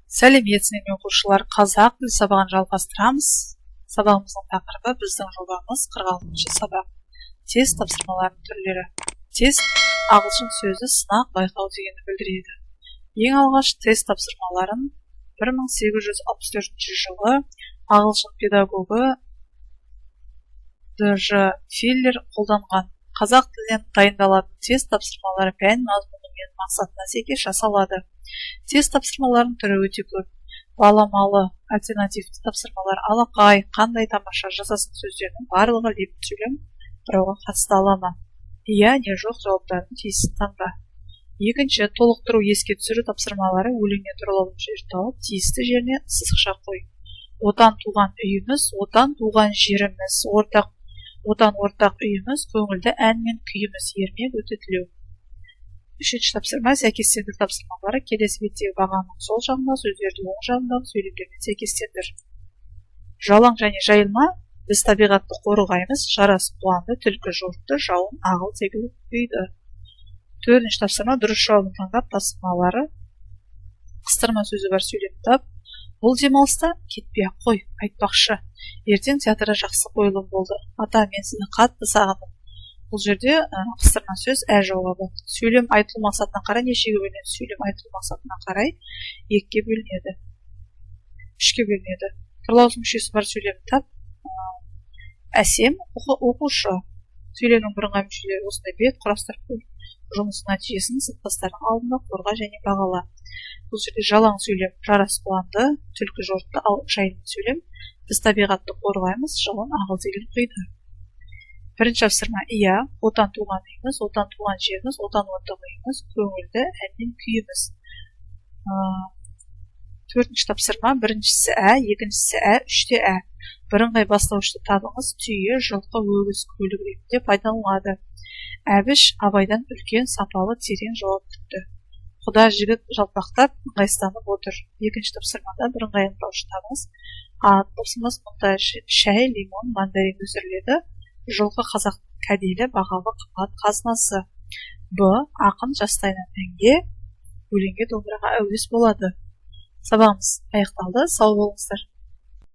Сәлеметсіңдер ме, оқушылар! Қазақ тілі сабағын жалғастырамыз. Сабағымыздың тақырыбы: «Біздің жобамыз», 46-сабақ. Тест тапсырмаларының түрлері. Тест — ағылшын сөзі, сынақ, байқау дегенді білдіреді. Ең алғаш тест тапсырмаларын 1864 жылы ағылшын педагогы Д. Ж. Филлер қолданған. Қазақ тілінен дайындалатын тест тапсырмалары пән мазмұны мен мақсатына сәйкес жасалады. Тест тапсырмаларының түрі өте көп: баламалы, альтернативті тапсырмалар, алақай, қандай тамаша, жасасын сөздерінің барлығы лепті сөйлем құрауға қатысты ала ма, иә не жоқ жауаптардың тиістісін таңда. Екінші, толықтыру, еске түсіру тапсырмалары: өлеңнен тұрлаулы жер тауып, тиісті жеріне сызықша қой. Отан — туған үйіміз, Отан — туған жеріміз, ортақ Отан — ортақ үйіміз, көңілді ән мен күйіміз. Ермек Өтетілеу. Үшінші тапсырма — сәйкестендіру тапсырмалары. Келесі беттегі бағаның сол жағындағы сөздерді оң жағындағы сөйлемдермен сәйкестендір. Жалаң және жайылма, біз табиғатты қорғаймыз, Жарас қуанды, түлкі жортты, жауын ағыл тегіл құйды. Төртінші тапсырма — дұрыс жауабын таңдап тапсырмалары. Қыстырма сөзі бар сөйлем тап. Бұл демалыста кетпей ақ қой. Айтпақшы, ертең театрда жақсы қойылым болды. Ата, мен сізді қатты сағындым. Бұл жерде қыстырма сөз, ә жауабы. Сөйлем айтылу мақсатына қарай нешеге бөлінеді? Сөйлем айтылу мақсатына қарай екіге бөлінеді, үшке бөлінеді. Тұрлаусыз мүшесі бар сөйлемді тап. Әсем оқушы. Сөйлемнің бірыңғай мүшелері осындай бет құрастырып көр. Жұмыс нәтижесін сыныптастарың алдында қорға және бағала. Бұл жерде жалаң сөйлем: Жарас қуанды, түлкі жортты. Ал жайылма сөйлем: біз табиғатты қорғаймыз, жауын ағыл тегіл құйды. Бірінші тапсырма: иә, Отан — туған үйіміз, Отан — туған жеріміз, Отан — ортақ үйіміз, көңілді ән мен күйіміз. Төртінші тапсырма: біріншісі ә, екіншісі ә, үште ә. Бірыңғай бастауышты табыңыз. Түйе, жылқы, өгіз көлік ретінде пайдаланылады. Әбіш Абайдан үлкен, сапалы, терең жауап күтті. Құда жігіт жалпақтап, ыңғайсызданып отыр. Екінші тапсырмада бірыңғай анықтауыш табыңыз. А тапсырмасы: мұнда шай, лимон, мандарин өсіріледі. Жылқы — қазақтың кәделі, бағалы, қымбат қазынасы. Б ақын жастайынан әнге, өлеңге, домбыраға әуес болады. Сабағымыз аяқталды, сау болыңыздар.